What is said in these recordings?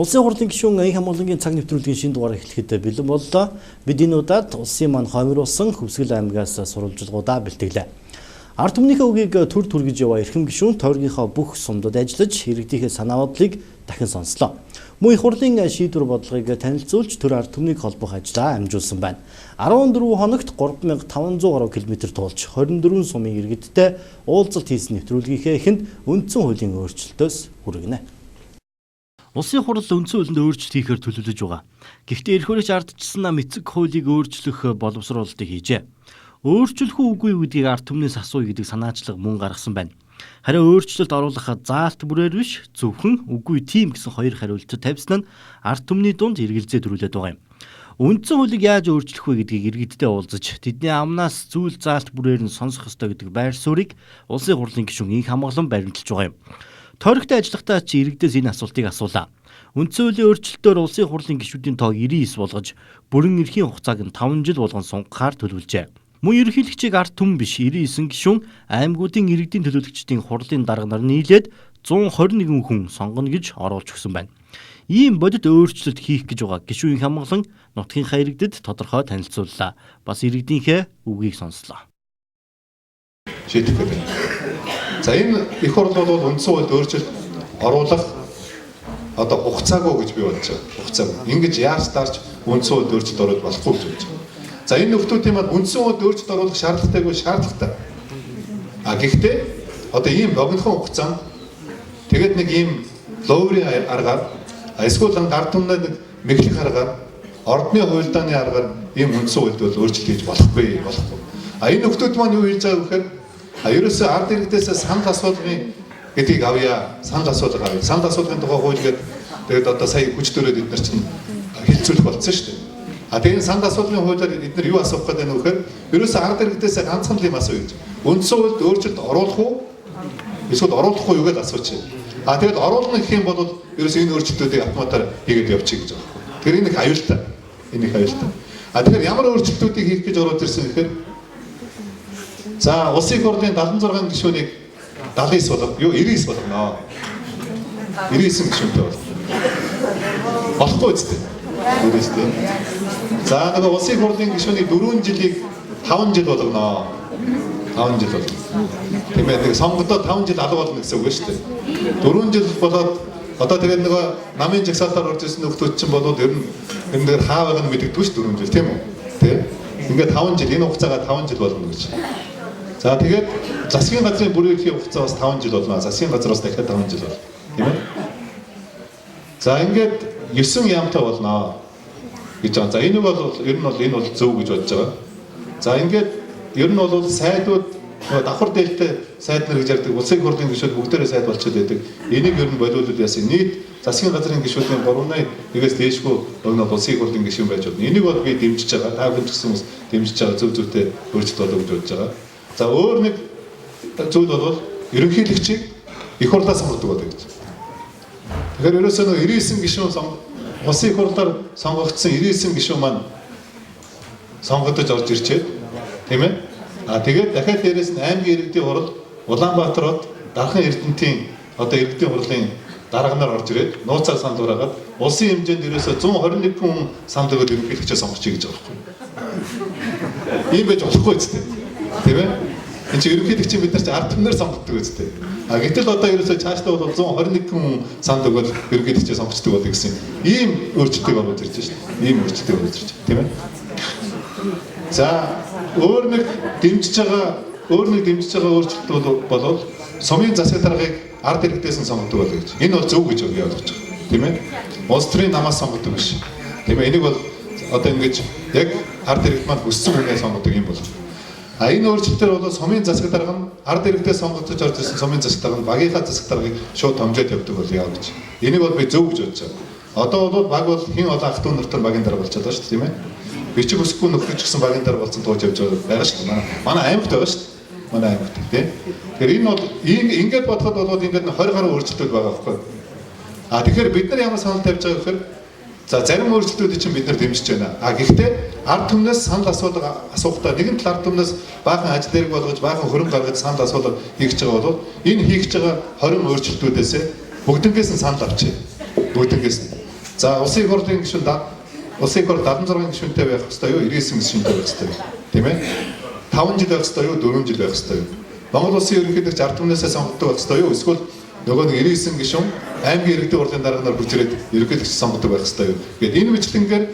Улсын хурлын гишүүн Аян Хамгаалангийн цаг нэвтрүүлгийн шинэ дугаар эхлэхэд бэлэн боллоо. Бид энэ удаад улсын маань хоймруулсан Хөвсгөл аймгаас сурвалжлагуудаа бэлтгэлээ. Ард түмнийхээ үгийг төр түргэж яваа эрхэм гишүүн тойргийнхоо бүх сумдад ажиллаж иргэдийнхээ санаа бодлыг дахин сонслоо. Мөн их хурлын шийдвэр бодлогыг танилцуулж төр ард түмнийг холбох ажлаа амжуулсан байна. 14 хоногт 3500 гаруй км туулж 24 сумын иргэдтэй уулзалт хийсэн нэвтрүүлгийнхээ эхэнд үндсэн хуулийн өөрчлөлтөөс хүргэнэ. Улсын хурал үндсэн хуулинд өөрчлөлт хийхээр төлөвлөж байгаа. Гэхдээ эрх баригч ардчилсан нам эцэг хуулийг өөрчлөх боловсруулалтыг хийжээ. Өөрчлөх үү үгүй юу гэдгийг ард түмнээс асууя гэдэг санаачлаг мөн гаргасан байна. Харин өөрчлөлт оруулах заалт бүрээр биш, зөвхөн үгүй тийм гэсэн хоёр хариулт тавьсан нь ард түмний дунд эргэлзээ төрүүлээд байгаа юм. Үндсэн хуулийг яаж өөрчлөх вэ гэдгийг иргэдтэй уулзаж, тэдний амнаас зүйл заалт бүрээр нь сонсох ёстой гэдэг байр суурийг улсын хурлын гишүүн Инх Хамгаалан баримталж байгаа юм. Тойрогтой ажиллахдаа ч иргэдээс энэ асуултыг асуулаа. Үндсэн хуулийн өөрчлөлтөөр улсын хурлын гишүүдийн тоог 99 болгож, бүрэн эрхийн хугацааг нь 5 жил болгон сунгахаар төлөвлөжээ. Мөн ерөнхийлөгчийг ард түмэн биш 99 гишүүн аймагуудын иргэдийн төлөөлөгчдийн хурлын дарга нар нийлээд 121 хүн сонгоно гэж оруулж өгсөн байна. Ийм бодит өөрчлөлт хийх гэж байгаа гишүүн Хамгаалан нутгийнхаа иргэдэд тодорхой танилцууллаа. Бас иргэдийнхээ үгийг сонслоо. Шийдэх гэдэг. За, энэ их хурл бол үндсэн хуульд өөрчлөлт оруулах одоо хугацаагүй гэж би бодож байгаа. Хугацаагүй. Ингэж яаж дарж үндсэн хуульд өөрчлөлт оруулах болохгүй гэж бодож байгаа. За, энэ нөхдүүдийн маань үндсэн хуульд өөрчлөлт оруулах шаардлагатайгүй, шаардлагатай. А гэхдээ одоо ийм богинохон хугацаанд тэгээд нэг ийм лоурийн аргаар, эсвэл ард түмнээ нэг мэхлэх аргаар, ордны хуйлдааны аргаар ийм үндсэн хуульд бол өөрчлөлт хийж болохгүй, болохгүй. А энэ нөхдүүд маань юу хийж байгаа вэ гэхээр ерөөсөө ард иргэдээс санал асуулгын гэдгийг авъя. Санал асуулга авъя. Санал асуулгын тухай хууль гээд тэгээд одоо сая хүч төрөөд эд нар чинь хилцүүлэх болсон шүү дээ. А тэгээд санал асуулгын хуулиар эд нар юу асуух гэдэг нь вэ гэхээр ерөөсөө ард иргэдээс ганцхан л юм асууя гэж. Үндсэн хуульд өөрчлөлт оруулах уу? Эсвэл оруулахгүй юу гэдээ асуучих. А тэгээд оруулна гэх юм бол ерөөсөө энэ өөрчлөлтүүдийг автоматар хийгээд явчих гэж байгаа байхгүй. Тэр энэ их аюултай. Энэ их аюултай. А тэгэхээр ямар өөрчлөлтүүдийг хийх гэж оруулж ирсэн гэхээр, за, улсын их хурлын 76 гишүүнийг 79 болго, юу, 99 болгоно. 99 гишүүнтэй болно. Болохгүй үстэй. 99 дээ. За, нөгөө улсын их хурлын гишүүнийг 4 жилийг 5 жил болгоно. 5 жил болгоно. Тийм ээ, нэг сонгодоо 5 жил алга болно гэсэн үг шүү дээ. 4 жил болоод одоо тэгээд нөгөө намын жагсаалтаар орж ирсэн нөхдүүд чинь болоод ер нь энэ дээр хаа байгааг нь мэддэггүй шүү 4 жил, тийм үү? Тэ? Ингээд 5 жил, энэ хугацаагаа 5 жил болгоно гэж. За, тэгээд засгийн газрын бүрийн эрхийн хугацаа бас 5 жил болно. Засгийн газар бас дахиад 5 жил болно. Тийм ээ? За, ингээд 9 яамтай болно гэж байгаа. За, энэ бол ер нь бол энэ бол зөв гэж бодож байгаа. За, ингээд ер нь бол сайдууд нөгөө давхар дээлтэй сайд нар гэж ярьдаг, улсын их хурлын гишүүд бүгдээрээ сайд болчиход байдаг. Энийг ер нь болиулвал яасан, нийт засгийн газрын гишүүдийн 3-1-ээс дээшгүй ер нь бол улсын их хурлын гишүүн байж болно. Энийг бол би дэмжиж байгаа. Та бүхэн ч гэсэн бас дэмжиж байгаа, зөв зөвтэй өөрчлөлт болоо гэж бодож байгаа. За, өөр нэг зүйл бол ерөнхийлөгчийг их хурлаа сонгодог болоо гэж. Тэгэхээр ерөөсөө нөгөө 99 гишүүн улсын их хурлаар сонгогдсон 99 гишүүн маань сонгогдож орж ирчээд, тийм ээ. А тэгээд дахиад дээрэс нь аймгийн иргэдийн хурал Улаанбаатар хот Дархан Эрдэнтийн одоо иргэдийн хурлын дарга нар орж ирээд нууцаар санал хуурайгаад улсын хэмжээнд ерөөсөө 121 хүн санал өгөөд ерөнхийлөгчөө сонгочих гэж байгаа байхгүй. Ийм байж болохгүй үстэй. Тийм ээ? Энд чинь ерөнхийлөгчийн бид нар чинь ард түмнээр сонгодог үстэй. А гэтэл одоо ерөөсөө цаашдаа бол 121 хүн санал өгөөд ерөнхийлөгчөө сонгочдөг болдог гэсэн ийм өөрчлөлтийг оруулж ирж байна шүү дээ. Ийм өөрчлөлтийг оруулж ирж байна. Тийм ээ? За, өөр нэг дэмжиж байгаа өөрчлөлт бол сумын засаг даргаыг ард иргэдээс нь сонгодог болоо гэж. Энэ бол зөв гэж би ойлгож байгаа. Тийм ээ? Улс төрийн намаас сонгодог биш. Тийм ээ? Энийг бол одоо ингэж яг ард иргэд маань хүссэн хүнээ сонгодог юм бол. А энэ өөрчлөлтөөр бол сумын засаг дарга нь ард иргэдээс сонгогдож орж ирсэн сумын засаг дарга нь багийнхаа засаг даргаыг шууд томжоод явдаг болъё гэж. Энийг бол би зөв гэж бодож байгаа. Одоо бол баг бол хэн олон ах дүү нартай багийн дарга болчиход байгаа шүү дээ, тийм ээ? Бичиг өсөхгүй нөхрөж гисэн багийн дарга болсон тууж явж байгаа шүү дээ. Манай аймагт байгаа шүү дээ. Манай аймагт, тийм. Тэгэхээр энэ бол ингээд бодоход бол ингээд 20 гаруй өөрчлөлтүүд байгаа байхгүй. А тэгэхээр бид нар ямар санал тавьж байгаа гэхээр, за, зарим өөрчлөлтүүдийг чинь бид нар дэмжиж байна. А гэхдээ ард түмнээс санал асуулга асуухдаа нэгэн тал ард түмнээс баахан ажил хэрэг болгож, баахан хөрөнгө гаргаж санал асуулга хийх гэж байгаа бол энэ хийх гэж байгаа 20 өөрчлөлтүүдээс бүгднгээс нь санал авчээ. Бүгднгээс нь. За, улсын их хурлын гишүүн улсын их хурл 76 гишүүнтэй байх ёстой юу? 99 гишүүнтэй байх ёстой юу? Тийм ээ? 5 жил байх ёстой юу? 4 жил байх ёстой юу? Монгол улсын ерөнхийлөгч ард түмнээсээ сонгогддог байх ёстой юу? Эсвэл нөгөө нэг 99 гишүүн аймгийн иргэдийн хурлын дарга нар хурж ирээд ерөнхийлөгч сонгодог байх ёстой юу? Гээд энэ мэтлэнгээр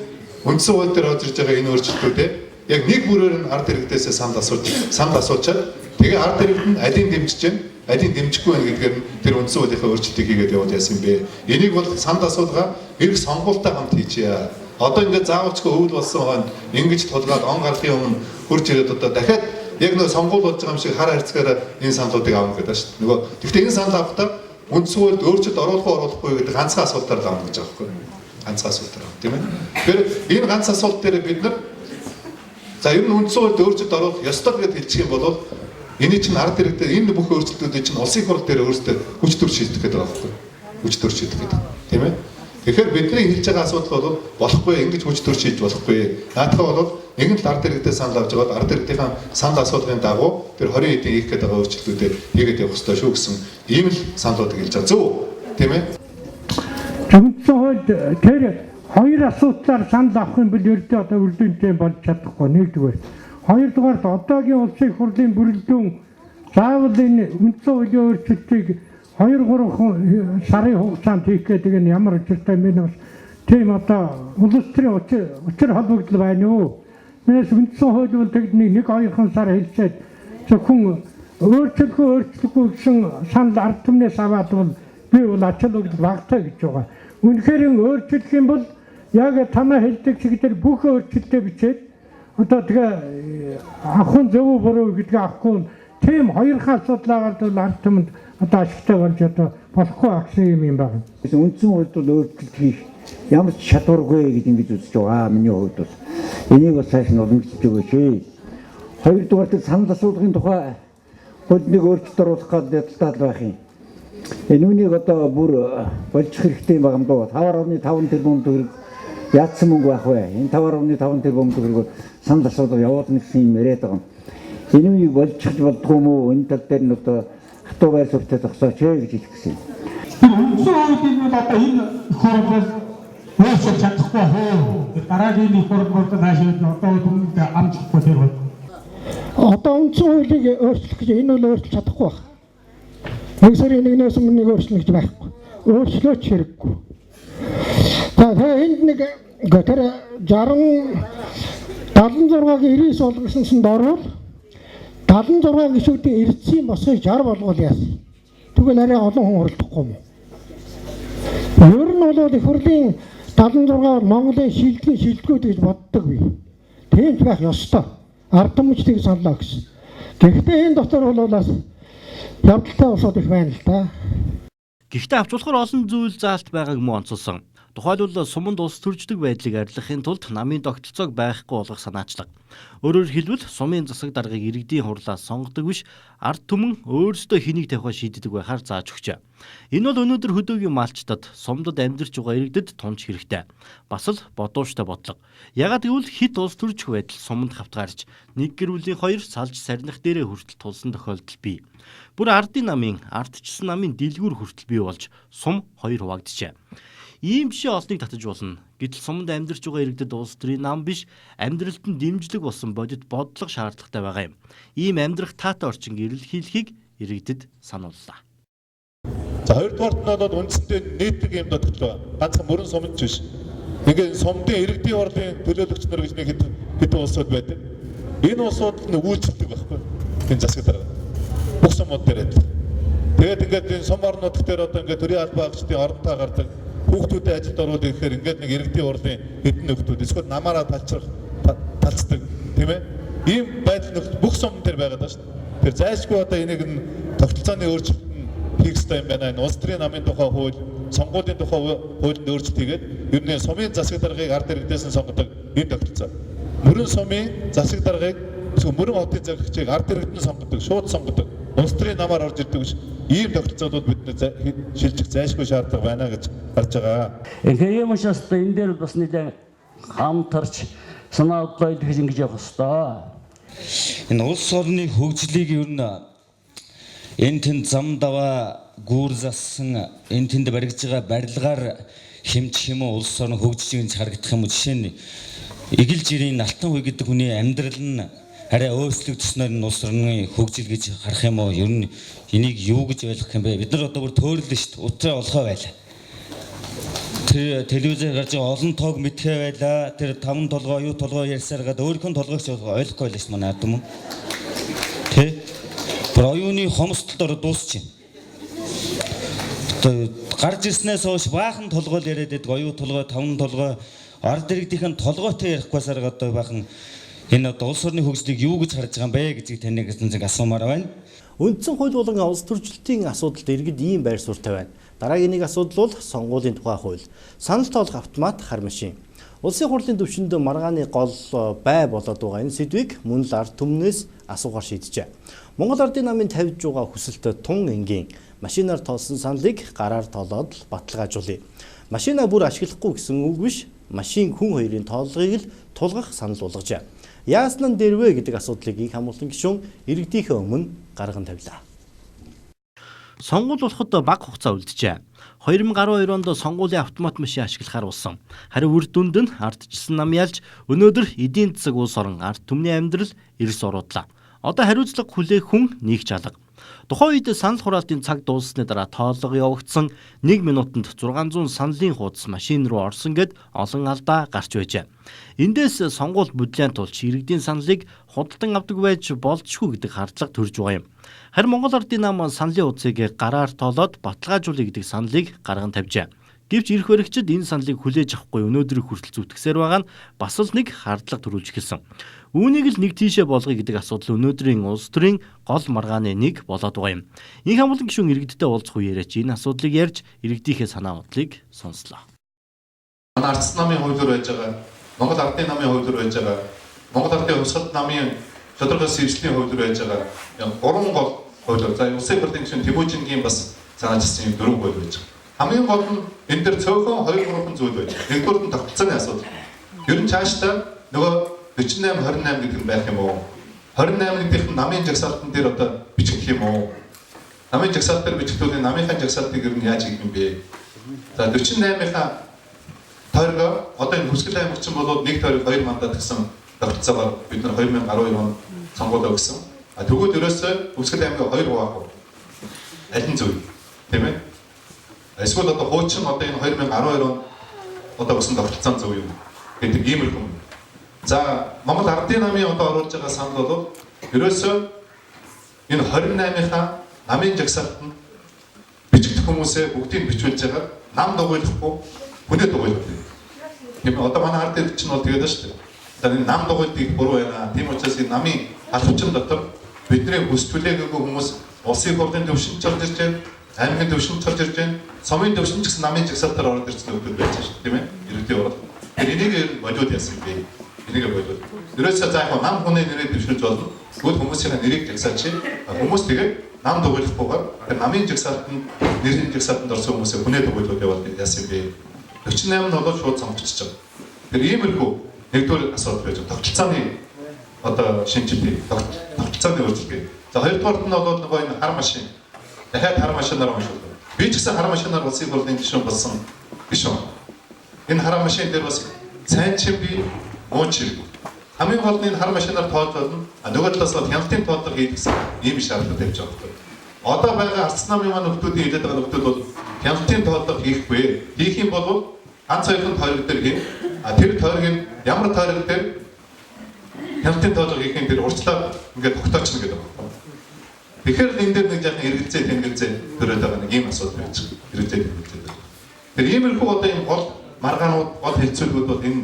үндсэн хууль дээр орж ирж байгаа энэ өөрчлөлтүүдээ яг нэг бүрээр нь ард иргэдээсээ санал асуучаад тэгээ ард иргэд нь алийг дэмжиж байна, алийг дэмжихгүй байна гэдгээр нь тэр үндсэн хуулийнхаа өөрчлөлтийг хийгээд явуул яасан бэ? Энийг бол санал асуулга эрх сонгуультай хамт хийжээ. Одоо ингээд заавалчгүй өвөл болсон хойно ингэж тулгаад он гарахын өмнө хурж ирээд одоо дахиад яг нөө сонгуул болж байгаа юм шиг хар харьцгаараа энэ саналуудыг авна гэдэг шүү дээ. Нөгөө гэхдээ энэ санал авахдаа үндсэн хуульд өөрчлөлт оруулах уу оруулахгүй гэдэг ганцхан асуултаар л авна гэж байгаа байхгүй юу? Ганцхан асуултаар авна, тийм ээ. Тэгэхээр энэ ганц асуулт дээр бид нар за ер нь үндсэн хуульд өөрчлөлт оруулах ёстой гэдээ хэлчих юм бол энэ чинь ард иргэдээ энэ бүх өөрчлөлтүүдийг чинь улсын их хурл дээр өөрсдөө хүч төр шийдэх гэдэг байгаа байхгүй юу? Хүч төр шийдэх гэдэг. Тийм ээ. Тэгэхээр бидний хэлж байгаа асуудал бол болохгүй, ингэж хүч төр шийдэж болохгүй. Наадхаа бол нэгэн л ард иргэдээ санал авч байгаа бол ард иргэдийн санал асуулгын дагуу тэр 20 хэдийн хийх гээд байгаа өөрчлөлтүүдээ хийгээд явах ёстой шүү гэсэн ийм л саналуудыг хэлж байгаа. Зөв үү? Тийм ээ. Үндсэн хуульд тэр хоёр асуудлаар санал авах юм бол ердөө одоо бүрэлдэхүүнтэй болж чадахгүй нэгдүгээр. Хоёрдугаарт одоогийн улсын их хурлын бүрэлдэхүүн заавал энэ үндсэн хуулийн өөрчлөлтийг 2-3 сарын хугацаанд хийх гэдэг нь ямар учиртай юм бэ? Бас тийм одоо улс төрийн учир холбогдол байна уу? Минээс үндсэн хууль бол тэгд нэг хоёрхан сар хэлцээд зөвхөн өөрчлөхгүй гэсэн санал ард түмнээс аваад бол би бол ач холбогдол багатай гэж байгаа. Үнэхээр өөрчлөх юм бол яг танаа хэлдэг шиг тэр бүх өөрчлөлтөө бичээд одоо тэгээ авах нь зөв үү буруу гэдгийг авахгүй тийм хоёрхан асуудлаагаар бол ард түмэнд одоо ашигтай болж одоо болохгүй агсан юм байна. Үндсэн хуульд бол өөрчлөлт хийх ямар ч чадваргүй гэж ингэж үзэж байгаа. Миний хувьд бол энийг бас цааш нь уламжлаж өгөөч. Хоёрдугаар санал асуулгын тухай хуульд өөрчлөлт оруулах гээд ядалтаа л байх юм. Үүнийг одоо бүр болчих хэрэгтэй юм байгаа юм даа. 5.5 тэрбум төгрөг яатсан мөнгө байх вэ? Энэ 5.5 тэрбум төгрөг санал асуулга явуулна гэсэн юм яриад байгаа юм. Энэ үнийг болчих болдгоо юм уу? Энэ тал дээр нь одоо хатуу байр суурьтай зогсооч гэж хэлэх гэсэн юм. Тэр үндсэн хуулийг бол одоо энэ хурлаас өөрчилж чадахгүй хөө. Дараагийн их хурл бол наашид одоо түмэнд амжихгүй тэр бол. Одоо үндсэн хуулийг өөрчлөх гэж энэ бол өөрчилж чадахгүй байна. Нэг сарын нэгнээс өмнө нэг өөрчлөнө гэж байхгүй. Өөрчлөөч хэрэггүй. За тэгээ энд нэг тэр 60 76-гийн 99 болгосонсонд орвол 76 гишүүдийн эрдэсийн босгыг 60 болгоул яасан. Тэгвэл арай олон хүн оролдохгүй юм уу? Ер нь бол их хурлын 76 бол Монголын шилдгийн шилдгүүд гэж боддог би. Тийм ч байх ёстой. Ард түмчдийг саналаа гэсэн. Гэхдээ энэ дотор бол бас явдалтай улсууд их байна л да. Гэхдээ авч болохоор олон зүйл заалт байгааг мөн онцолсон. Тухайлбал суманд улс төрждөг байдлыг арилгахын тулд намын тогтолцоог байхгүй болгох санаачлага. Өөрөөр хэлбэл сумын засаг даргыг иргэдийн хурлаас сонгодог биш ард түмэн өөрсдөө хэнийг тавихаа шийддэг байхаар зааж өгчээ. Энэ бол өнөөдөр хөдөөгийн малчдад сумдад амьдарч байгаа иргэдэд тунч хэрэгтэй. Бас л бодууштай бодлого. Ягаад гэвэл хит улс төрчих байдал суманд хавтгаарч нэг гэр бүлийн хоёр салж сарних дээрээ хүртэл тулсан тохиолдол бий. Бүр ардын намын ардчсан намын дэлгүүр хүртэл бий болж сум хоёр хуваагджээ. Ийм жишээ олныг татаж болно. Гэтэл суманд амьдарч байгаа иргэдэд улс төрийн нам биш амьдралд нь дэмжлэг болсон бодит бодлого шаардлагатай байгаа юм. Ийм амьдрах таатай орчин гэрэл хийлхийг иргэдэд санууллаа. За хоёрдугаарт нь бол үндсэндээ нийтлэг юм дутагдал байна. Ганцхан мөрөн суманд ч биш. Ингээд сумдын иргэдийн хурлын төлөөлөгч нар гэж нэг хэдэн улсууд байдаг. Энэ улсууд нь үйлчлдэг байхгүй. Энэ засаг дарга. Бүх сумууд дээр адилхан. Тэгээд ингээд энэ сум орнууд дээр одоо ингээд төрийн албан хаагчдын оронтой гардаг хүүхдүүдэд ажилд оруулах гэхээр ингээд нэг иргэдийн хурлын хэдэн нөхдүүд эсвэл намаараа талцдаг тийм ээ. Ийм байдал нөхцөл бүх сум дээр байгаад байгаа шүү дээ. Тэр зайлшгүй одоо энийг нь тогтолцооны өөрчлөлт нь хийх ёстой юм байна. Энэ улс төрийн намын тухай хууль, сонгуулийн тухай хуульд өөрчлөлт хийгээд ер нь сумын засаг даргыг ард иргэдээс нь сонгодог энэ тогтолцоо. Мөрөн сумын засаг даргыг эсвэл мөрөн хотын захирагчийг ард иргэд нь сонгодог, шууд сонгодог. Улс төрийн намаар орж ирдэг биш. Ийм тогтолцоодууд бид шилжих зайлшгүй шаардлага байна гэж харж байгаа. Тэгэхээр юм учраас энэ дээр бас нэлээд хамтарч санаа бодлоо илэрхийлж ингэж явах ёстой. Энэ улс орны хөгжлийг ер нь энэ тэнд зам даваа гүүр зассан энэ тэнд баригдж байгаа барилгаар хэмжих юм уу, улс орон хөгжиж гэж харагдах юм уу? Жишээ нь Игэл жирийн Алтан хүй гэдэг хүний амьдрал нь арай өөрчлөгдснөөр нь улс орны хөгжил гэж харах юм уу? Ер нь энийг юу гэж ойлгох юм бэ? Бид нар одоо бүр төөрөл шүү дээ. Утраа олохоо байлаа. Тэр телевизээр гарч байгаа олон тоог мэдхээ байлаа. Тэр таван толгой, юу толгой ярьсаар гад өөрийнх нь толгойг ч ойлгохгүй байлаа шүү манай ард түмэн. Тэ? Бүр оюуны хомсдолд ороод дуусчих юм. Одоо гарч ирснээс хойш баахан толгой л яриад байдаг. Оюу толгой, таван толгой, ард иргэдийнх нь толгойтой ярихгүйсаар одоо баахан энэ одоо улс орны хөгжлийг юу гэж харж байгаа юм бэ гэдгийг таныг гэсэн асуумаар байна. Үндсэн хууль болон улс төрчлөлтийн асуудалд иргэд ийм байр суурьтай байна. Дараагийн нэг асуудал бол сонгуулийн тухай хууль. Санал тоолох автомат хар машин. Улсын хурлын түвшинд маргааны гол бай болоод байгаа энэ сэдвийг мөн л ард түмнээс асуугаар шийджээ. Монгол Ардын намын тавьж байгаа хүсэлт тун энгийн. Машинаар тоолсон саналыг гараар тоолоод л баталгаажуулъя. Машина бүр ашиглахгүй гэсэн үг биш, машин хүн хоёрын тооллогыг л тулгах санал болгожээ. Яасан нь дэрвэ гэдэг асуудлыг инх хамуулан гишүүн иргэдийнхээ өмнө гарган тавилаа. Сонгуул болоход бага хугацаа үлджээ. 2012 онд сонгуулийн автомат машин ашиглахаар болсон. Харин үр дүнд нь ардчилсан нам ялж өнөөдөр эдийн засаг улс орон ард түмний амьдрал эрс оруудлаа. Одоо хариуцлага хүлээх хүн нэг ч алга. Тухайн үед санал хураалтын цаг дууссаны дараа тооллого явагдсан 1 минутанд 600 саналын хуудас машин руу орсон гэд олон алдаа гарч байжээ. Эндээс сонгуул бодлын тулч иргэдийн саналыг худалдан авдаг байж болзошгүй гэдэг хардлага төрж байгаа юм. Харин Монгол Ардын нам саналын хуудсыг гараар тоолоод баталгаажуулъя гэдэг саналыг гарган тавьжээ. Гэвч эрх баригчид энэ саналыг хүлээж авахгүй өнөөдрийг хүртэл зүтгэсээр байгаа нь бас л нэг хардлага төрүүлж эхэлсэн. Үүнийг л нэг тийшээ болгоё гэдэг асуудал өнөөдрийн улс төрийн гол маргааны нэг болоод байгаа юм. Инх хамуулан гишүүн иргэдтэй уулзах үеэрээ ч энэ асуудлыг ярьж иргэдийнхээ санаа бодлыг сонслоо. Манай Ардс намын хувьд байж байгаа, Монгол Ардын намын хувьд байж байгаа, Монгол Ардын хувьсгалт намын тодорхой сэвслийн хувьд байж байгаа. Гурван гол хууль. За улсын хурлын гишүүн Тэмүүжингийн бас санаачилсан юм дөрвөн хууль байж байгаа. Хамгийн гол нь энэ дэр цөөхөн 2 3 зүйл байж байгаа. Нэгдүгээр нь тогтолцооны асуудал. Ер нь цаашдаа нөгөө 48 28 гэдэг нь байх юм уу? 28 гэдгийнх нь намын жагсаалтан дээр одоо бичигдэх юм уу? Намын жагсаалт дээр бичигдвэл намынхаа жагсаалтыг ер нь яаж хийх юм бэ? За 48-ийнхаа тойргоо одоо энэ Хүсгэл аймагчин болоод нэг тойрог 2 мандат гэсэн тогтолцоогоор бид нар 2012 онд сонгуул өгсөн. А тэгвэл ерөөсөө Хүсгэл аймгийг 2 хуваах уу? Аль нь зөв? Тийм ээ? Эсвэл одоо хуучин одоо энэ 2012 онд одоо өгсөн тогтолцоо зөв юм гэдэг иймэрхүү юм. За Монгол Ардын намын одоо оруулж байгаа санал бол ерөөсөө энэ 28-ийнхаа намын жагсаалтанд бичигдэх хүмүүсээ бүгдийг бичүүлж байгаа нам дугуйлахгүй хүнээ дугуйлах. Тийм ээ, одоо манай ард иргэд чинь бол тэгээд шүү дээ. За энэ нам дугуйлдаг буруу байна. Тийм учраас энэ намын алхамчин дотор бидний хүс төлөөгүй хүмүүс улсын хурлын төвшөнд чорж ирж байна, аймгийн төвшөнд чорж ирж байна, сумын төвшөнд ч гэсэн намын жагсаалтаар ороод ирсэн хүмүүс байж байна шүү дээ, тийм ээ? Иргэдийн урал. Тэгэхээр энийг болиуд яасан бэ? Энийг болиуд. Ерөөсөө за яг нам хүний нэрийг дэвшүүлж болно. Тэгвэл хүмүүсийн нэрийг жагсаач. Хүмүүс тэгээд нам дугуйлахгүйгээр тэр намын жагсаалтанд нэрийн жагсаалтанд орсон хүмүүсээ хүнээ дугуйлууд яваад яасан бэ? 48 нь бол шууд сонгогдчихж байгаа. Тэр иймэрхүү нэгдүгээр асуудал байж байгаа. Тогтолцооны одоо шинжилгээ, тогтолцооны өөрчлөлт. За хоёрдугаарт нь бол нөгөө энэ хар машин. Дахиад хар машинаар уншуулдаг. Би ч гэсэн хар машинаар улсын хурлын гишүүн болсон гишүүн. Энэ хар машин дээр бас сайн ч юм би, муу ч юм. Хамгийн гол нь энэ хар машинаар тоож болно. А нөгөө талаас бол хяналтын тооллого хийх гэсэн ийм шаардлага тавьж байгаа байхгүй. Одоо байгаа Арц намын маань нөхдүүдийн хэлээд байгаа нөхдүүд бол хяналтын тооллого хийхгүй. Хийх юм бол ганц хоёрхан тойрог дээр хийн. А тэр тойрог нь ямар тойрог дээр хяналтын тооллого хийх юм дээр урьдчилаад ингээд тогтоочно гэдэг байна. Тэгэхээр энэ дээр нэг жаахан эргэлзээ тэнгэлзээ төрөөд байгаа нэг ийм асуудал байж байгаа. Эргэлзээ тэнгэлзээ. Тэр иймэрхүү одоо ийм гол маргаанууд, гол хэлцүүлгүүд бол энэ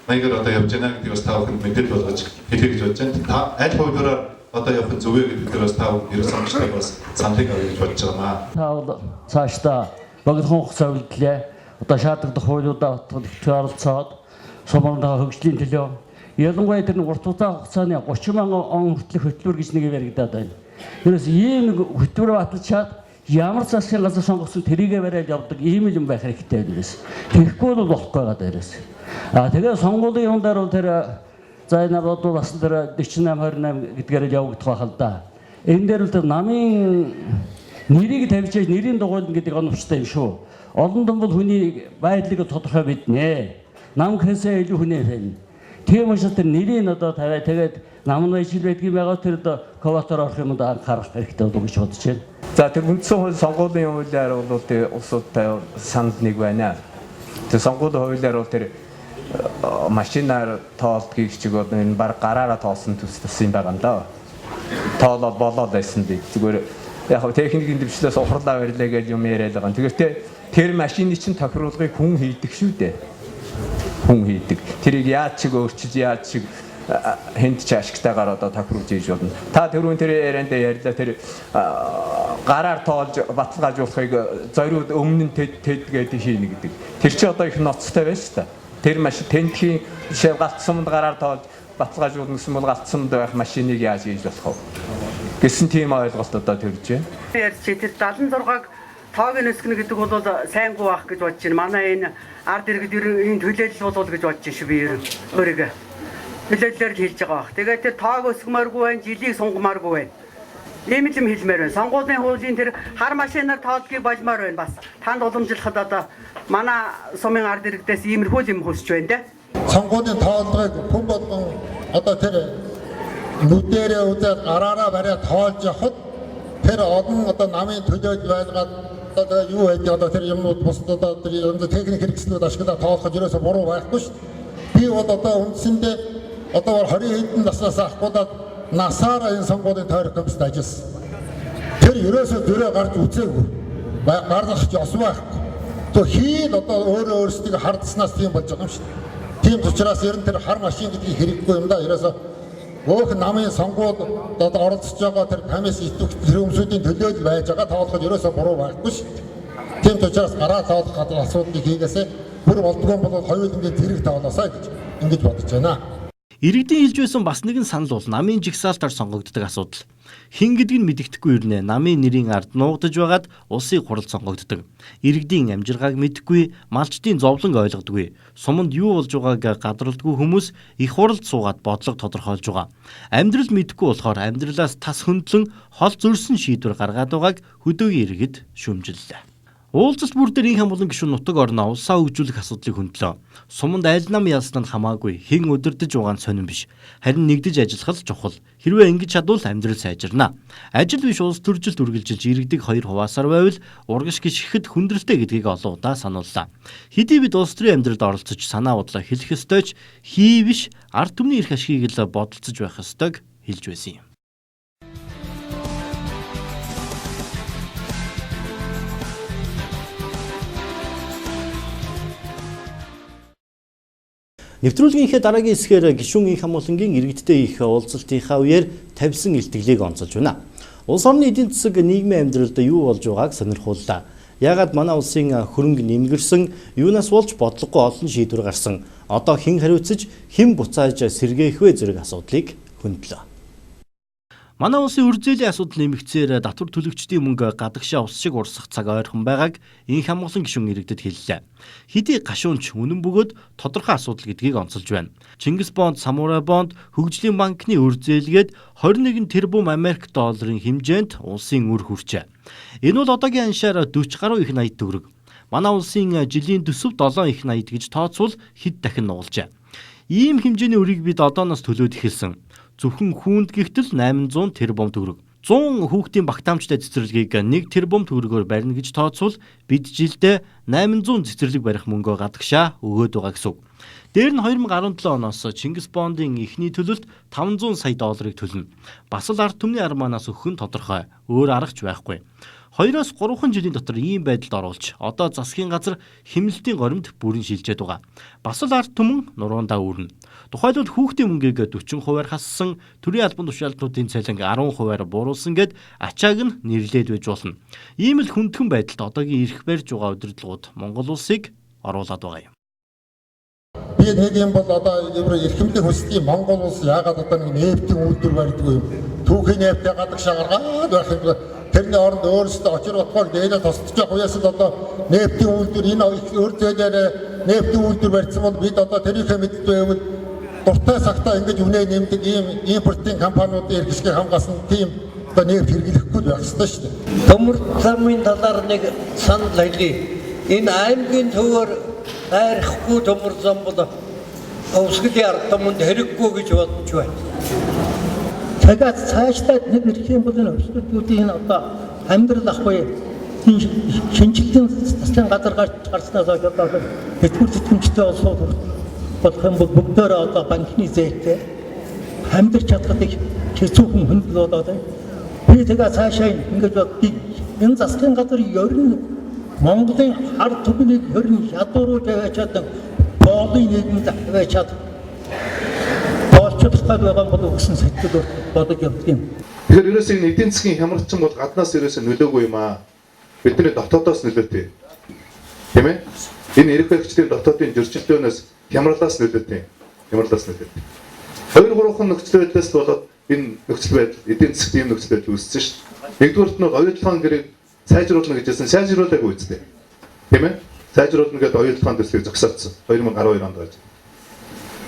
маягаар одоо явж байна гэдгийг бас та бүхэнд мэдээлэл болгож хэлье гэж бодож байна. Та аль хувьдаараа одоо явах нь зөв вэ гэдэг дээр бас та бүхэн ерөөс сонгогчдод бас саналыг авъя гэж бодож байгаа маа. Та бол цаашдаа богинохон хугацаа үлдлээ. Одоо шаардлагатай хуулиудаа ихэвчлэн оролцоод сумандаа хөгжлийн төлөө ялангуяа тэр урт удаан хугацааны 30 мянган он хүртэлх хөтөлбөр гэж нэг юм яригадаад байна. Ерөөс ийм нэг хөтөлбөр баталчаад ямар засгийн газар сонгосон тэрийгэ бариад явдаг ийм л юм байх хэрэгтэй байна ерөөс. Тэгэхгүй бол болохгүй байгаа дээрээс. А тэгээ сонгуулийн юм дээр бол тэр за энэ бодвол бас тэр 48 28 гэдгээр л явагдах байх л да. Энэ дээр л тэр намын Нэрийг тавьж нэрийн дугуйлна гэдэг оновчтой юм шүү. Олон томбол хүний байдлыг тодорхой мэднэ. Нам гэхээсээ илүү хүнээ фэн. Тийм учраас тэр нэрийг одоо тавиа тэгээд нам нь ижил байдгийн байгаа тэр одоо квотоор орох юмд анхаарах хэрэгтэй болов гэж бодож байна. За тэр үндсэн хууль сонгуулийн хуулиар бол тэр улсуудтай санал нэг байна. Тэр сонгуулийн хуулиар бол тэр машинаар тоолдгийг чиг бол энэ баг гараараа тоолсон төс тус юм байгаа юм да. Тоолоод болоод байсан би зүгээр яг хав техникийн дэвшлээс ухарлаа барилаа гэж юм яриад байгаа. Тэгэхээр тэр машины чинь тохируулгыг хүн хийдэг шүү дээ. Хүн хийдэг. Тэрийг яаж чиг өөрчилж яаж чиг хүнд ч ашигтайгаар одоо тохируулж хийж болно. Та түрүүн тэр яриандаа ярьлаа тэр гараар тоолж баталгаажуулахыг зориуд өмнө нь тэд тэд гэдэг хийнэ гэдэг. Тэр чи одоо их ноцтой байна шүү дээ. Тэр маш тентхийн жишээ галт суманд гараар тоолж баталгаажуулна гэсэн бол галт суманд байх машиныг яаж хийж болох вэ гэсэн тийм ойлголт одоо төрж байна. Ярьж тэр 76-аг тоог нь өсгөнө гэдэг бол сайнгүй байх гэж бодож байна. Манай энэ ард иргэд ер нь энэ төлөөлөл болов гэж бодож байна шүү би ер нь өөрийгөө. Төлөөллөөр л хэлж байгаа байх. Тэгээд тэр тоог өсгмээргүй байна, жилийг сунгамааргүй байна. Ийм л юм хэлмээр байна. Сонгуулийн хуулийн тэр хар машинаар тоолдгийг болмоор байна бас. Танд уламжлахад одоо манай сумын ард иргэдээс иймэрхүү юм хүсэж байна те. Сонгуулийн тоолдгыг хүн болгон одоо тэр нүдэрээ үзээд гараараа бариад тоолж явхад тэр олон одоо намын төлөөлөл байлгаад одоо юу байдаг одоо тэр юмнууд бусад одоо тэр юм техник хэрэгслүүд ашиглаад тоолоход ерөөсө буруу байхгүй шүү дээ. Би бол одоо үндсэндээ одоо 20 хэдэн наснаас ахгуулаад насаараа энэ сонгуулийн тойрог комиссд ажилласан. Тэр ерөөсөө зөрөө гарч үзээгүй. Гарлах ёс байхгүй. То хийл одоо өөрөө өөрсдийг хардснаас тийм болж байгаа юм шүү дээ. Тийм учраас ер нь тэр хар машин гэдгийг хэрэггүй юм да. Ерөөсөө өөх намын сонгуул одоо оролцож байгаа тэр комисс идэвх тэр хүмүүсийн төлөөлөл байж байгаа тоолоход ерөөсөө буруу байхгүй шүү дээ. Тийм учраас гараа тоолох асуудлыг хийгээсээ бүр болдгоо бол хоёул ингээд зэрэг тоолоосаа гэж ингэж бодож байна. Иргэдийн хэлж байсан бас нэгэн санал бол намын жагсаалтаар сонгогддог асуудал. Хэн гэдгийг нь мэдэгдэхгүй ирнэ. Намын нэрийн ард нуугдаж байгаад улсын хурал сонгогддог. Иргэдийн амжиргааг мэдэхгүй, малчдын зовлон ойлгодгүй, суманд юу болж байгааг гадралдгүй хүмүүс их хуралд суугаад бодлого тодорхойлж байгаа. Амьдрал мэдэхгүй болохоор амьдралаас тас хөндлөн хол зөрсөн шийдвэр гаргаад байгааг хөдөөгийн иргэд шүүмжиллээ. Уулзалт бүр дээр инх хамуулан гишүүн нутаг орноо улсаа хөгжүүлэх асуудлыг хөндлөө. Суманд аль нам ялсан нь хамаагүй, хэн удирдах байгаа нь сонин биш. Харин нэгдэж ажиллах л чухал. Хэрвээ ингэж чадвал амьдрал сайжирна. Ажил биш улс төржилт үргэлжилж иргэдэг хоёр хуваасаар байвал урагш гიშгэхэд хүндрэлтэй гэдгийг олон удаа санууллаа. Хэдий бид улс төрийн амьдралд оролцож санаа бодлоо хэлэх ёстой ч хий биш ард түмний эрх ашигыг л бодолцож байх ёстойг хэлж байсан юм. Нэвтрүүлгийнхээ дараагийн хэсгээр гишүүн инх хамуулангийн иргэдтэй их уулзалтынхаа үеэр тавьсан илтгэлийг онцолж байна. Улс орны эдийн засаг нийгмийн амьдралд юу болж байгааг сонирхууллаа. Яагаад манай улсын хөрөнгө нэмгэрсэн, юунаас болж бодлогогүй олон шийдвэр гарсан, одоо хэн хариуцаж, хэн буцааж сэргээх вэ зэрэг асуудлыг хөндлөө. Манай улсын үр зээлийн асуудал нэмэгдсээр татвар төлөгчдийн мөнгө гадагшаа ус шиг урсах цаг ойрхон байгааг инх хамгаалан гишүүн иргэдэд хэллээ. Хэдий гашуунч үнэн бөгөөд тодорхой асуудал гэдгийг онцолж байна. Чингис бонд, Самурай бонд, Хөгжлийн банкны үр зээлгээд 21 тэрбум Америк долларын хэмжээнд улсын үр хүрчээ. Энэ бол одоогийн аншаар 40 гаруй их 80 төгрөг. Манай улсын жилийн төсөв 7 их 80 гэж тооцвол хэд дахин нугалжээ. Ийм хэмжээний үрийг бид одооноос төлөөд эхэлсэн. Зөвхөн хүүнд гихтэл 800 тэрбум төгрөг. 100 хүүхдийн багтаамжтай цэцэрлэгийг 1 тэрбум төгрөгөөр барина гэж тооцвол бид жилдээ 800 цэцэрлэг барих мөнгөө гадагшаа өгөөд байгаа гэсэн үг. Дээр нь 2017 оноос Чингис бондын эхний төлөлт 500 сая долларыг төлнө. Бас л ард түмний армаанаас өгөх нь тодорхой. Өөр арга ч байхгүй. 2-3 жилийн дотор ийм байдалд оруулж одоо засгийн газар хэмнэлтийн горимд бүрэн шилжээд байгаа. Бас л ард түмэн нуруундаа үүрнэ. Тухайлбал хүүхдийн мөнгийг 40%-аар хассан, төрийн албан тушаалтнуудын цалинг 10%-аар бууруулсан гэд ачааг нь нэрлээд байж болно. Ийм л хүндхэн байдалд одоогийн эрх барьж байгаа удирдлагууд Монгол улсыг оруулаад байгаа юм. Би нэг юм бол одоо эрхэмлэх хүслийн Монгол улс яагаад одоо нэг нефтийн үйлдвэр барьдаг юм. Түүхийн нефтээ гадагшаа гаргаад байх юм. Тэрний оронд өөрсдөө очир утгаар дээлээ тусдаж явах үеэс л одоо нефтийн үйлдвэр энэ өр зээлээр нефтийн үйлдвэр барьсан бол бид одоо тэрийнхээ мэддэг байвал дуртай цагтаа ингэж үнэ нэмдэг ийм импортын компаниудын эрх ашгийг хамгаалсан тийм Одоо нефть хэрэглэхгүй байх ёстой шүү дээ. Төмөр замын талаар нэг санал хэлье. Энэ аймгийн төвөөр дайрахгүй төмөр зам бол Өвсгөлийн ард түмэнд хэрэггүй гэж бодож байна. Тэгээд цаашлаад нэг ирэх юм бол энэ өвсгөлүүдийн одоо амьдрал ахгүй шинжилгээний засгийн газар гарснаас хойш одоо тэтгэвэр тэтгэмжтэй улсууд болох юм бол бүгдээрээ одоо банкны зээлтэй амьдрч чадахад их хэцүүхэн хүндэл болоод байна. Би тэгээ цаашаа ингэж боддгийг энэ засгийн газар ер нь Монголын ард түмнийг ер нь ядууруулж аваачаад боолын нийгэмд аваачаад боолчлох гээд байгаа бол гэсэн сэтгэл бодож явдаг юм. Тэгэхээр ерөөсөө энэ эдийн засгийн хямралчин бол гаднаас ерөөсөө нөлөөгүй юм аа. Бидний дотоодоос нөлөөтэй. Тийм ээ? Энэ эрх баригчдын дотоодын зөрчилдөөнөөс хямралаас нөлөөтэй. Хямралаас нөлөөтэй. 2 3хан нөхцөл байдлаас болоод энэ нөхцөл байдал эдийн засгт ийм нөхцөл байдал үүссэн шүү дээ. Нэгдүгüрт нь оюутлогын гэрээг сайжруулна гэж хэлсэн. Сайжруулаагүй үстэй. Тийм ээ? Сайжруулна гэдээ оюутлогын төслийг зогсоодсон. 2012 онд байж.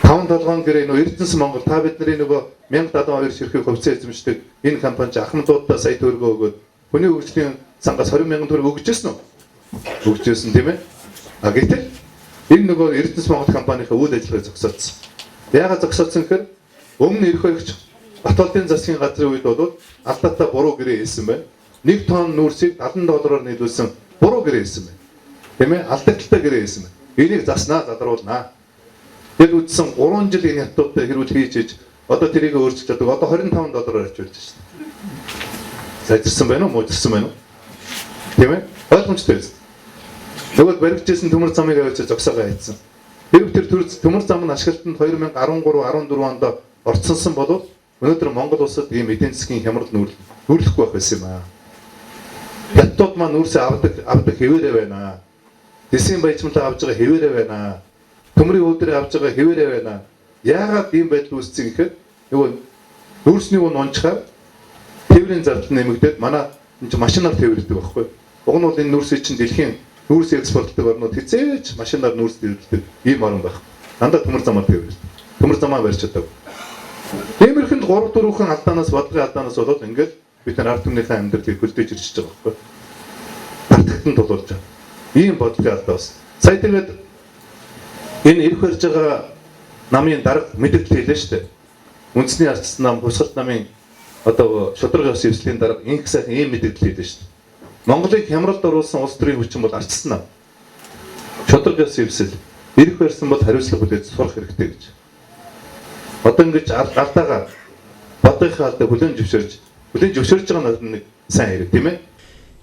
Таван толгоон гэрээ нөө Эрдэнэс Монгол та бидний нөгөө 1072 ширхэг хувьцаа эзэмшдэг энэ компани ч ахмадуудаа сая төгрөгөө өгөөд хүний хөгжлийн сангаас 20 мянган төгрөг өгч ирсэн үү? Өгч ирсэн тийм ээ? А гэтэл энэ нөгөө Эрдэнэс Монгол компанийнхаа үйл ажиллагааг зогсоодсон. Яагаад зогсоодсон гэхээр өмнө эрх баригч Батолдын засгийн газрын үед бол алдаатай буруу гэрээ хийсэн байна. 1 тонн нүүрсийг 70 доллараар нийлүүлсэн буруу гэрээ хийсэн байна. Тийм ээ? Алдагдaltaй гэрээ хийсэн байна. Энийг заснаа, задаруулнаа. Тэгэл үдсэн 3 жил энэ хятадтай хэрүүл хийж хийж одоо тэрийг өөрчилж чаддаг. Одоо 25 доллараар очиулж шээ. Сайжирсан байна уу, муужирсан байна уу? Тийм ээ? Ойлгомжтой биз? Нөгөө баригдчихсэн төмөр замыг авчиж зогсоогоо хайцсан. Хэрв тэр төмөр зам нь ашиглалтанд 2013 14 онд орцсонсон бол өнөөдөр Монгол улсад ийм эдийн засгийн хямрал нүүрлэхгүй байх байсан юм аа. Хятадууд маань нүүрсээ авдаг хэвээрээ байна. Дэлсийн баяжмалаа авж байгаа хэвээрээ байна. Төмрийн үүдэрээ авж байгаа хэвээрээ байна. Яагаад ийм байдал үүссэн гэхэд нөгөө нүүрсний үн унчхаар тээврийн зардал нэмэгдээд манай энэ чинь машинаар тээвэрлэдэг байхгүй. Уг нь бол энэ нүүрсийг чинь дэлхийн нүүрс экспортлдог орнууд хизээч машинаар нүүрс тээвэрлэдэг ийм орн байх. Дандаа төмөр замаар тээвэрлэдэг. Төмөр замаа барьж чаддаг. Тиймэрхэнд 3 4хэн алдаанаас бодлогын алдаанаас болоод ингээд бид нар ард түмнийхээ амьдралыг хөлдөж ирчихэж байгаа байхгүй. Татагтан тулуулж байгаа. Ийм бодлогын алдаа бас. Сая тэгээд энэ эрх барьж байгаа намын дарга мэдээлэл хэлээ шүү дээ. Үндэсний арчсан нам, хувьсгалт намын одоо шударга ёс ёслолийн дарга инх сайхан ийм мэдээлэл хэлээ шүү дээ. Монголыг хямралд оруулсан улс төрийн хүчин бол арчсан нам. Шударга ёс ёсл эрх барьсан бол хариуцлага хүлээж сурах хэрэгтэй гэж. Одоо ингэж алдаагаа бодлогынхаа алдаа хүлээн зөвшөөрж байгаа нь нэг сайн хэрэг тийм ээ.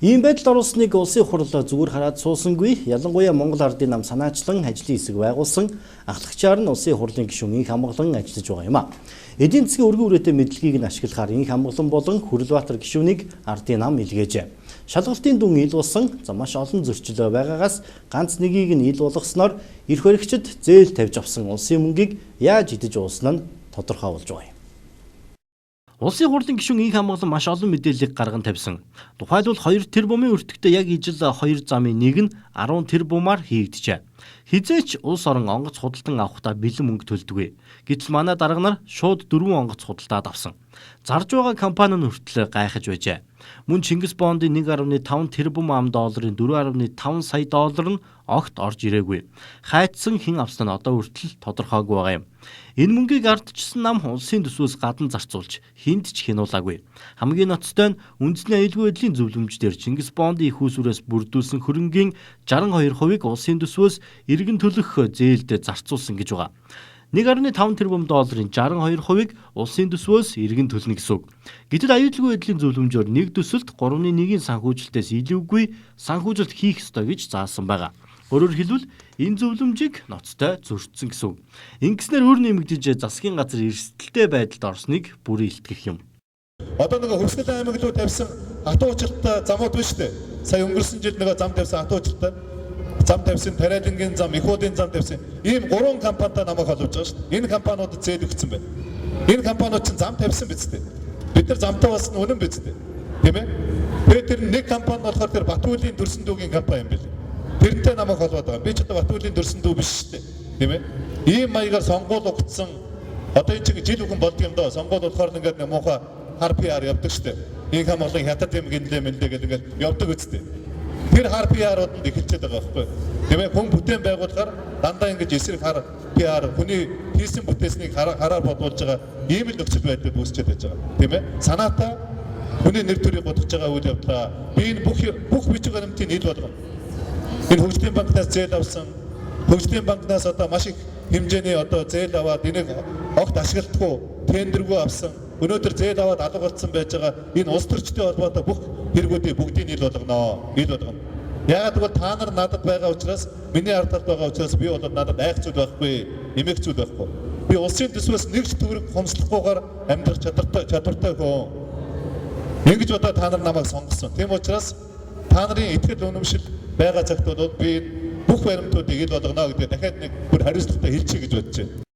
Ийм байдалд оруулсныг улсын хурал зүгээр хараад суусангүй. Ялангуяа Монгол Ардын нам санаачлан ажлын хэсэг байгуулсан ахлагчаар нь улсын хурлын гишүүн Инх Амгалан ажиллаж байгаа юм а. Эдийн засгийн өргөн үрээтэй мэдлэгийг нь ашиглахаар Инх Амгалан болон Хүрэлбаатар гишүүнийг Ардын нам илгээжээ. Шалгалтын дүн ил болсон за маш олон зөрчил байгаагаас ганц нэгийг нь ил болгосноор эрх баригчид зээл тавьж авсан улсын мөнгийг яаж идэж уусан нь тодорхой болж байгаа юм. Улсын хурлын гишүүн Инх Амгалан маш олон мэдээллийг гарган тавьсан. Тухайлбал 2 тэрбумын өртөгтэй яг ижил 2 замын нэг нь 10 тэрбумаар хийгджээ. Хизээч улс орон онгоц худалдан авахдаа бэлэн мөнгө төлдөггүй. Гэтэл манай дарга нар шууд 4 онгоц худалдаад авсан. Зарж байгаа компани нь хүртэл гайхаж байжээ. Мөн Чингис Бондын 1.5 тэрбум ам долларын 4.5 сая доллар нь огт орж ирээгүй. Хайцсан хэн авсан нь одоо хүртэл тодорхойгүй байгаа юм. Энэ мөнгийг ардчсан нам улсын төсвөөс гадна зарцуулж хүнд ч хянуулаагүй. Хамгийн ноцтой нь үндэсний аюулгүй байдлын зөвлөмж дээр Чингис Бондын их усүрээс бүрдүүлсэн хөрөнгийн 62%-ыг улсын төсвөөс иргэн төлөх зээлд зарцуулсан гэж байгаа. 1.5 тэрбум долларын 62%-ыг улсын төсвөөс иргэн төлнө гэсэн үг. Гэтэл аюулгүй байдлын зөвлөмжөөр нэг төсөлд 3.1-ийн санхүүжилтээс илүүгүй санхүүжилт хийх ёстой гэж заасан байгаа. Өөрөөр хэлбэл энэ зөвлөмжийг ноцтой зөрчсөн гэсэн үг. Ингэснээр өр нэмэгдэж засгийн газар эрсдэлтэй байдалд орсныг бүрэн илтгэх юм. Одоо нөгөө Хөвсгөл аймаг руу тавьсан хатуу уучлалтай замууд биш үү? Сая өнгөрсөн жил нөгөө зам тавьсан хатуу уучлалтай зам тавьсан, Тариалангийн зам, Ихуудын зам тавьсан. Ийм 3 компанитай намайг холбож байгаа шүү дээ. Энэ компаниудад зээл өгсөн байна. Энэ компаниуд чинь зам тавьсан биз дээ. Бид нар замтай болсон нь үнэн биз дээ. Тийм ээ? Тэгээд тэр нэг компани болохоор тэр Батүлийн дүрсэн дүүгийн компани юм билээ. Тэрнтэй намайг холбоод байгаа. Би ч одоо Батүлийн дүрсэн дүү биш шүү дээ. Тийм ээ? Ийм маягаар сонгуул угтсан одоо энэ чинь жил үхэн болдго юм доо. Сонгуул болохоор ингээд нэг муухай хар PR явдаг шүү дээ. Инх хамгаалан хятад юм гинлээ мэнлээ гэх ингээл явдаг үсттэй. Тэр хар PR-ууд нь эхэлчихэд байгаа байхгүй. Тийм ээ, хүн бүтээн байгуулахаар дандаа ингэж эсрэг хар PR хүний хийсэн бүтээснийг хараар бодуулж байгаа ийм л нөхцөл байдал үүсчихэд байж байгаа. Тийм ээ. Санаатай хүний нэр төрийг бодож байгаа үйл явдлаа. Би энэ бүх бичиг баримтыг нийл болгоно. Энэ хөгжлийн банкнаас зээл авсан. Хөгжлийн банкнаас одоо маш их хэмжээний одоо зээл аваад энийг огт ашигладаггүй, тендергүй авсан. Өнөөдөр зээл аваад алга болсон байж байгаа энэ улс төрчдийн холбоотой бүх хэрэгүүдийг бүгдийг нийл болгоно. Нийл болгоно. Яагаад гэвэл та нар надад байгаа учраас, миний ард талд байгаа учраас би бол надад айх зүйл байхгүй, эмээх зүйл байхгүй. Би улсын төсвөөс нэг ч төгрөг хомслохгүйгээр амьдрах чадвартай хүн. Ингэж одоо та нар намайг сонгосон. Тийм учраас та нарын итгэл үнэмшил байгаа цагт бол би бүх баримтуудыг ил болгоно гэдэг дахиад нэг бүр хариуцлагатай хэлчихье гэж бодож байна.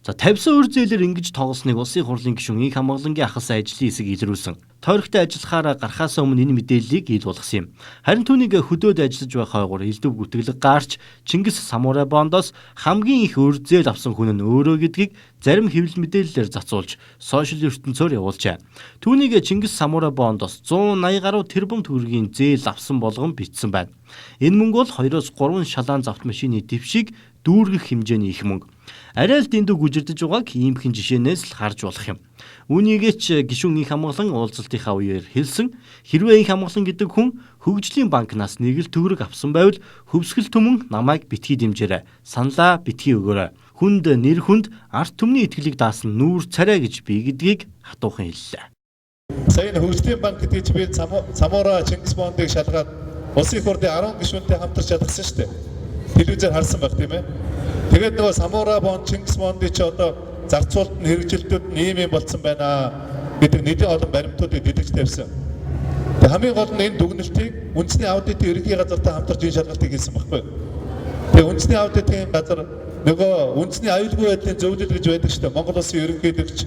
За 50 өр зээлээр ингэж тоглосныг улсын хурлын гишүүн Инх хамгаалангийн ахалсан ажлын хэсэг илрүүлсэн. Тойрогтой ажиллахаараа гарахаас өмнө энэ мэдээллийг ил болгосон юм. Харин түүнийг хөдөөд ажиллаж байх хойгуур элдв гүтгэлэг гаарч Чингис Самурай Бондоос хамгийн их өр зээл авсан хүн нь өөрөө гэдгийг зарим хэвлэл мэдээллээр зацуулж сошиал ертөнцөөр явуулжээ. Түүнийг Чингис Самурай Бондоос 180 гаруй тэрбум төгрөгийн зээл авсан болгон бичсэн байна. Энэ мөнгө бол 2-3 шалаан завт машины дэвшийг дүүргэх хэмжээний их мөнгө. Арай л дэндүү гүжирдэж байгааг иймхэн жишээнээс л харж болох юм. Үүнийгээ ч гишүүн Инх хамгаалан уулзалтынхаа үеэр хэлсэн. Хэрвээ Инх хамгаалан гэдэг хүн хөгжлийн банкнаас нэг л төгрөг авсан байвал хөвсгөл түмэн намайг битгий дэмжээрэй. Саналаа битгий өгөөрэй. Хүнд нэр хүнд ард түмний итгэлийг даасан нүүр царай гэж би гэдгийг хатуухан хэллээ. Сая энэ хөгжлийн банк гэдгийг чи би Самура Чингис Бондыг шалгаад улсын их хурлын 10 гишүүнтэй хамтарч шалгасан шүү дээ. Телевизээр харсан байх тийм ээ. Тэгээд нөгөө Самура Бонд, Чингис Бондыг чи одоо зарцуулалт нь хэрэгжилтүүд нь ийм юм болцсон байна гэдэг нэгэн олон баримтуудыг дэлгэж тавьсан. Тэгээд хамгийн гол нь энэ дүгнэлтийг үндэсний аудитын ерөнхий газартай хамтарч энэ шалгалтыг хийсэн байхгүй. Тэгээд үндэсний аудитын газар нөгөө үндэсний аюулгүй байдлын зөвлөл гэж байдаг шүү дээ. Монгол улсын ерөнхийлөгч,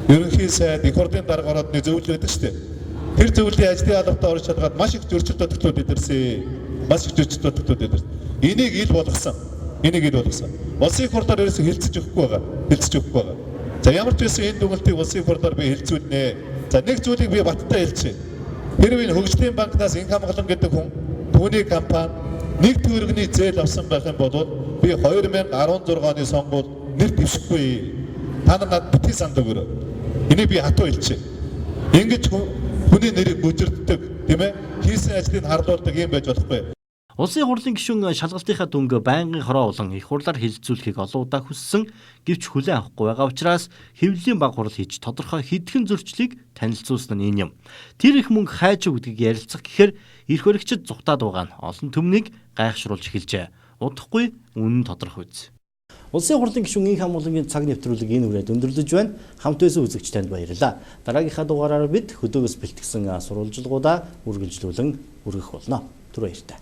ерөнхий сайд, их хурлын дарга ороод нэг зөвлөл байдаг шүү дээ. Тэр зөвлөлийн ажлын албатай орж шалгаад маш их зөрчил дутагдлууд илэрсэн. Маш их зөрчил дутагдлууд илэрсэн. Энийг ил болгосон. Энийг ил болгосон. Улсын их хурлаар ерөөсөө хилцэж өгөхгүй байгаа. Хилцэж өгөхгүй байгаа. За ямар ч байсан энэ дүгнэлтийг улсын их хурлаар би хилцүүлнэ. За нэг зүйлийг би баттай хэлчихье. Хэрвээ энэ хөгжлийн банкнаас Инх хамгаалан гэдэг хүн түүний компани нэг төгрөгийн зээл авсан байх юм бол би 2016 оны сонгуул нэр дэвшихгүй. Та нар надад битгий санд өгөөрэй. Энийг би хатуу хэлчихье. Ингэж хүний нэрийг гүжирддэг, тийм ээ? Хийсэн ажлыг харлуулдаг юм байж болохгүй. Улсын хурлын гишүүн шалгалтынхаа дүнг байнгын хороо болон их хурлаар хэлэлцүүлэхийг олон удаа хүссэн, гэвч хүлээн авахгүй байгаа учраас хэвлэлийн баг хурал хийж тодорхой хэдхэн зөрчлийг танилцуулсан нь энэ юм. Тэр их мөнгө хайж өгдгийг ярилцах гэхээр эрх баригчид зугтаад байгаа нь олон түмнийг гайхшруулж эхэлжээ. Удахгүй үнэн тодорхой үз. Улсын хурлын гишүүн Инх хамгаалангийн цаг нэвтрүүлэг энэ үрээд өндөрлөж байна. Хамт байсан үзэгч танд баярлалаа. Дараагийнхаа дугаараар бид хөдөөгөөс бэлтгэсэн сурвалжлагуудаа үргэлжлүүлэн өргөх болно. Түр баяртай.